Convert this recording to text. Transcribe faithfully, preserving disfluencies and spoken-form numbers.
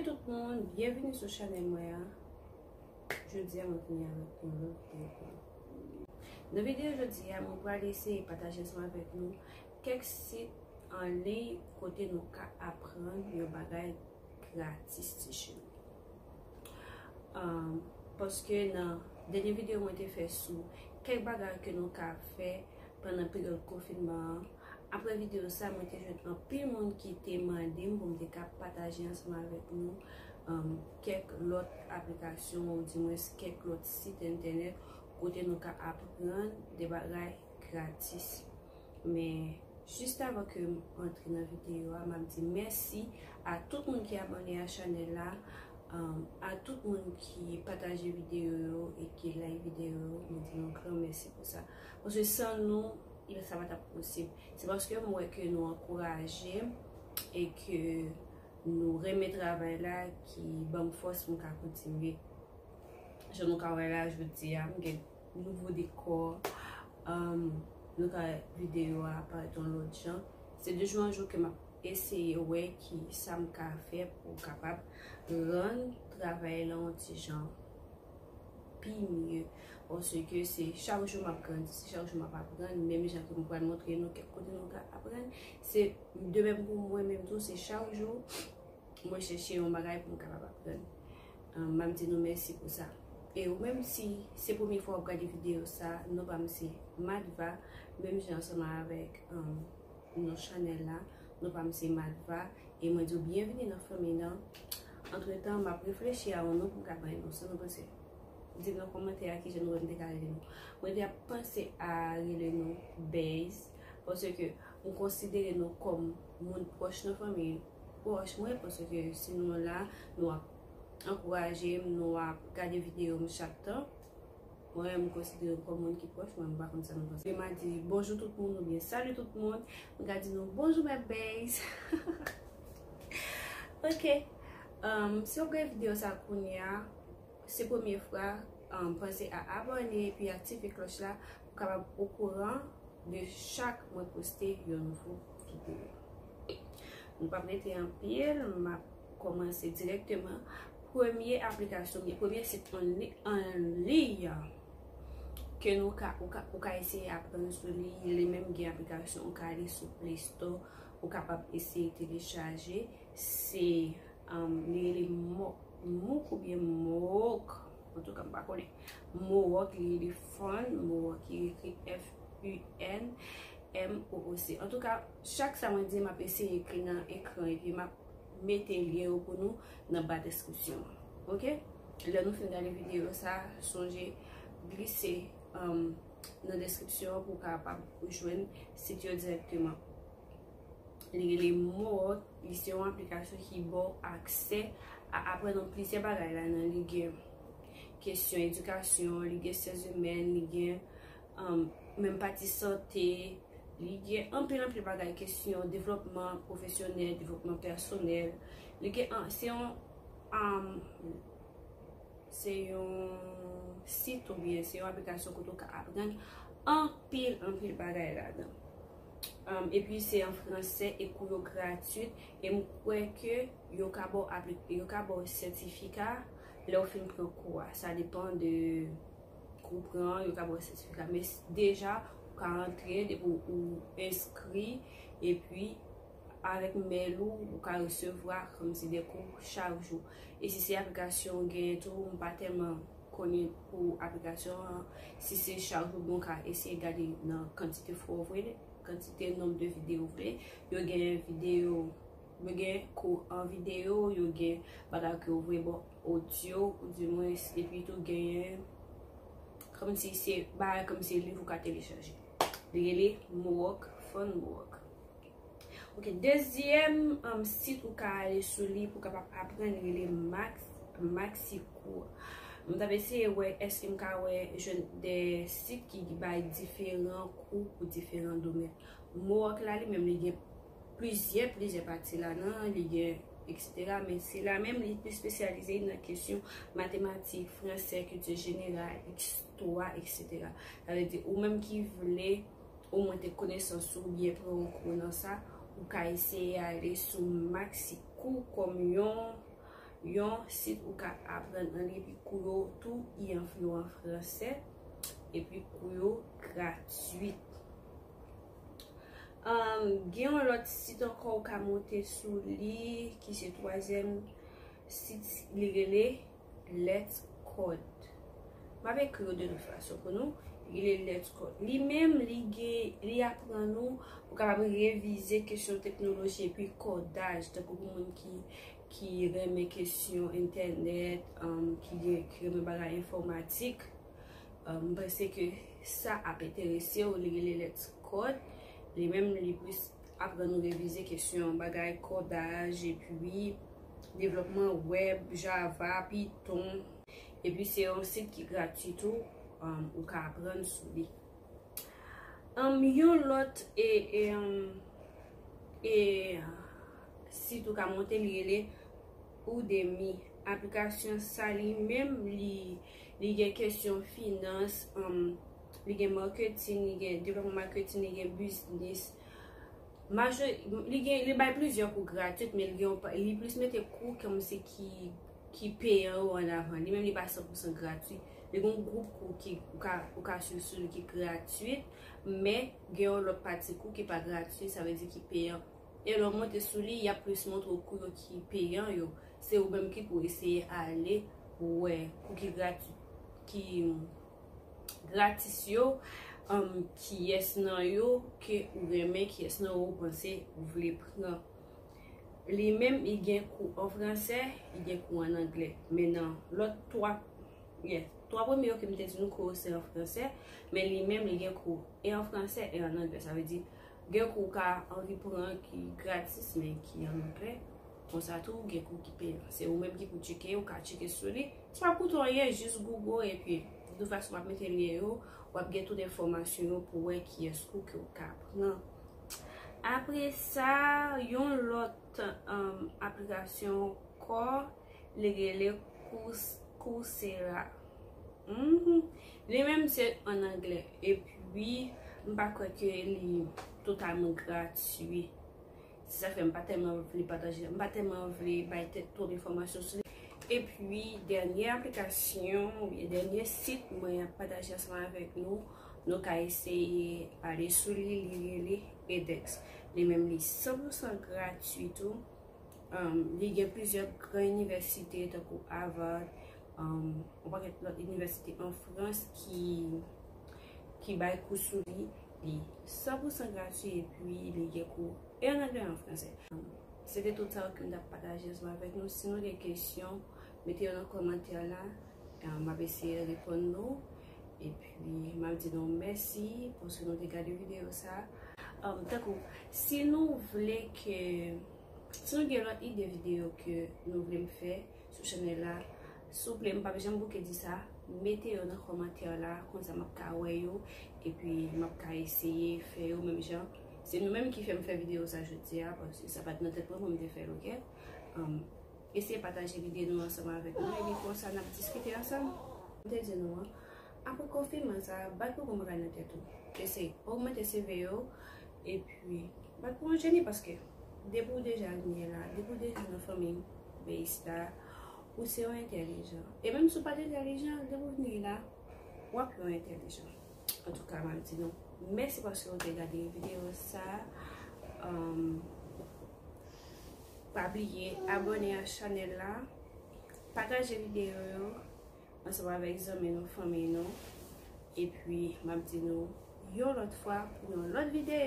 Tout moun, byenvini sou chanèl mwen an. Jodi a, mwen vini avèk yon lòt videyo pou nou. Nan videyo jodi a, mwen pral eseye pataje ansanm avèk nou kèk sit an liy kote nou ka aprann yon bagay gratis ti cheri. Um, paske nan dènye videyo mwen te fè sou kèk bagay ke nou ka fè pandan peryòd konfinman an, apre videyo sa, mwen te jwenn anpil moun ki te mande m pou m te ka pataje ansanm avèk nou, um, kèk lòt aplikasyon, ou dimwens kèk lòt sit entènèt kote nou ka aprann de bagay gratis. Men, jis avan ke m antre nan videyo a, m ap di mèsi a tout moun ki abòne a chanèl la, um, a tout moun ki pataje videyo yo e ki like videyo yo. Mwen di nou gran mèsi pou sa. Paske san nou, sa pa t ap posib. Se paske m wè ke nou ankouraje m e ke nou renmen travay la ki ban m fòs pou m ka kontinye. Jan nou ka wè la, jodi a, m gen nouvo dekò. Um, nou ka wè videyo a parèt yon lòt jan. Se de jou an jou ke m ap eseye wè ki sa m ka fè pou kapab rann travay la yon ti jan pi mye. Paske se chak jou m ap grandi, se chak jou m ap aprann, menm jan ke m pral montre nou kèk kote nou ka aprann. Se de menm pou mwen menm tou, se chak jou mwen chèche yon bagay pou m kapab aprann. Um, m ap di nou mèsi pou sa. E ou menm si se premye fwa w ap gade videyo sa, non pa m se Madva, menm jan ansanm avèk, um, non chanèl la, non pa m se Madva, e mwen di w byenvini nan fanmi nan. Antretan, m ap reflechi a yon non pou m ka bay nou, sa nou panse? Di m nan kòmantè a kijan nou wè m te ka rele nou. Mwen te ap panse a rele nou Bèz, paske m konsidere nou kòm moun pwòch nan fanmi pwòch mwen, paske si nou la, nou ap ankouraje m, nou ap gade videyo m chak tan. Mwen, m konsidere m kòm moun ki pwòch mwen, m pa konn sa nou panse. M a di bonjou tout moun oubyen salut tout moun, m ka di nou bonjou mè Bèz. Ok. Um, si w ap gade videyo sa kounye a, se premye fwa, um, panse a abòne epi aktive klòch la pou w kapab okouran de chak mwen poste yon nouvo videyo. Nou p ap rete anpil, m ap kòmanse dirèkteman. Premye aplikasyon, oubyen premye sit an li-, an liy ke nou ka, ou ka, ou ka eseye aprann sou li, li menm gen aplikasyon, ou ka ale sou Play Store, ou kapab eseye telechaje. Se, um, li rele Mo-, Mook oubyen Mohawk. Antouka, m pa konnen. Mohawk, li rele Fun Mohawk, li ekri F U N M O O C. Antouka, chak sa mwen di, m ap eseye ekri nan ekran, epi m ap mete lyen yo pou nou nan ba deskripsyon an. Ok? Lè nou fin gade videyo sa, sonje glise, um, nan deskripsyon an pou w kapab jwenn sit yo dirèkteman. Li rele Mohawk, li se yon aplikasyon ki ba w aksè a aprann plizyè bagay ladan. Li gen kesyon edikasyon, li gen syans imèn, li gen, um, menm pati sante, li gen anpil, anpil bagay, kesyon devlopman pwofesyonèl, devlopman pèsonèl. Li gen, an, se yon, um, se yon sit oubyen se yon aplikasyon kote w ka aprann anpil, anpil bagay ladan. Um, epi se an fransè e kou yo gratwit e m kwè ke yo ka ba w apli-, yo ka ba w sètifika lè w fin pran kou a. Sa depann de kou w pran, yo ka ba w sètifika. Men s-, deja, ou ka antre depi w, ou enskri, epi avèk mèl ou, ou ka resevwa kòmsi de kou chak jou. E si se aplikasyon w genyen tou, m pa tèlman konnen pou aplikasyon an, si se chak jou, bon, w ka eseye gade nan kantite fwa w voye, kantite nonb de videyo w vle. Yo gen videyo, yo gen kou an videyo, yo gen bagay ke w voye bò odyo, ou dimwens, epi tou genyen kòmsi se bagay kòmsi liv ou ka telechaje. Li rele Mohawk, Fun Mohawk. Ok, dezyèm, um, sit ou ka ale sou li pou kapab aprann, li rele Max, Maxi Cours. M t ap eseye wè èske m ka wè jwenn de sit ki bay diferan kou pou diferan domèn. Mohawk la, li menm, li gen plizyè, plizyè pati ladan, li gen, et cetera. Men sila menm, li plis espesyalize nan kesyon matematik, fransè, kilti jeneral, istwa, et cetera. Sa vle di, ou menm ki vle omwen te konesans ou byen pran yon kou nan sa, ou ka eseye ale sou Maxi Cours kòm yon, Yon sit ou ka aprann ann li, epi kou yo tou, i an, yo an fransè, epi kou yo gratwit. Ahn, gen yon lòt sit ankò ou ka monte sou li, ki se twazyèm sit, li rele Let's Code. M ap ekri yo de tout fason pou nou. Li rele Let's Code. Li menm, li gen, li aprann ou pou kapab revize kesyon teknoloji epi kodaj, tankou pou moun ki, ki renmen kesyon entènèt, um, ki gen, ki renmen bagay enfòmatik. Um, m panse ke sa ap enterese w, li rele Let's Code. Li menm, li plis aprann nou revize kesyon bagay kodaj, epi devlòpman wèb, Java, Python. Epi se yon sit ki gratwi tou, um, ou ka aprann sou li. Um, yon lòt e, e, um, e, sit ou ka monte, li rele Udemy. Aplikasyon sa li menm, li, li gen kesyon finans, um, li gen marketing, li gen devlòpman marketing, li gen biznis. Majori-, li gen, li bay plizyè kou gratwit, men li gen yon pa-, li plis mete kou kòmsi ki, ki peyan yo an avan. Li menm li pa san pou san gratwi. Li gen yon gwoup kou ki ou ka, ou ka swiv sou li ki gratwit, men gen yon lòt pati kou ki pa gratwit, sa vle di ki peyan. E lè w monte sou li, y ap plis montre w kou yo ki peyan yo. Se ou menm ki pou eseye ale wè kou ki grati-, ki gratis yo, um, kiyès nan yo ke ou renmen, kiyès nan yo ou panse ou vle pran. Li menm, li gen kou an fransè, li gen kou an anglè. Men nan lòt twa, yes, twa premye yo ke m te di nou kou yo se an fransè, men li menm, li gen kou e an fransè e an anglè. Sa vle di, gen kou ou ka anvi pran ki gratis, men ki an anglè. Konsa tou, gen kou ki peyan. Se ou menm ki pou tcheke, ou ka tcheke sou li. Sa pa koute w anyen, jis Google, epi de tout fason, m ap mete lyen yo, w ap gen tout enfòmasyon yo pou wè kiyès kou ke w ka pran. Apre sa, yon lòt, um, aplikasyon ankò, li rele Cours-, Coursera. Mhm. Li menm se an anglè. Epi, m pa kwè ke li totalman gratwi. Se sa k fè m pa tèlman vle pataje, m pa tèlman vle bay tèt twòp enfòmasyon sou li. Epi, dènye aplikasyon, oubyen dènye sit mwen ap pataje ansanm avèk nou, nou ka eseye ale sou li, li rele edX. Li menm li san pou san gratwi tou. Um, li gen plizyè gran inivèsite, tankou Harvard, um, yon pakèt lòt inivèsite an Frans ki, ki bay kou sou li. Li san pou san gratwi, epi li gen kou e an anglè e an fransè. Um, se te tout sa ke m t ap pataje ansanm avèk nou. Si nou gen kesyon, mete yo nan kòmantè la. Um, m ap eseye reponn nou. Epi, m ap di nou mèsi paske nou te gade videyo sa. Um, tankou, si nou vle ke, si nou gen lòt ide videyo ke nou vle m fè sou chanèl la, souple, m p ap janm bouke di sa, mete yo nan kòmantè la, konsa m ap ka wè yo, epi m ap ka eseye fè yo menm jan. Se nou menm ki fè m fè videyo sa jodi a, paske sa pa t nan tèt mwen pou m te fè l, oke? Um, eseye pataje lide nou ansanm avèk nou, epi konsa n ap diskite ansanm. M te di nou an, apre konfinman sa, bat pou kòm bagay nan tèt ou. Eseye ogmante C V yo, epi bat pou yon jeni, paske depi w deja vini la, depi w deja nan fanmi Base la, ou se yon entèlijan. E menm si w pa t entèlijan, depi w vini la, w ap yon entèlijan. Antouka, m ap di nou mèsi paske w te gade videyo sa. Um, pa bliye abòne a chanèl la, pataje videyo yo ansanm avèk zanmi nou, fanmi nou. Epi, m ap di nou yon lòt fwa pou yon lòt videyo.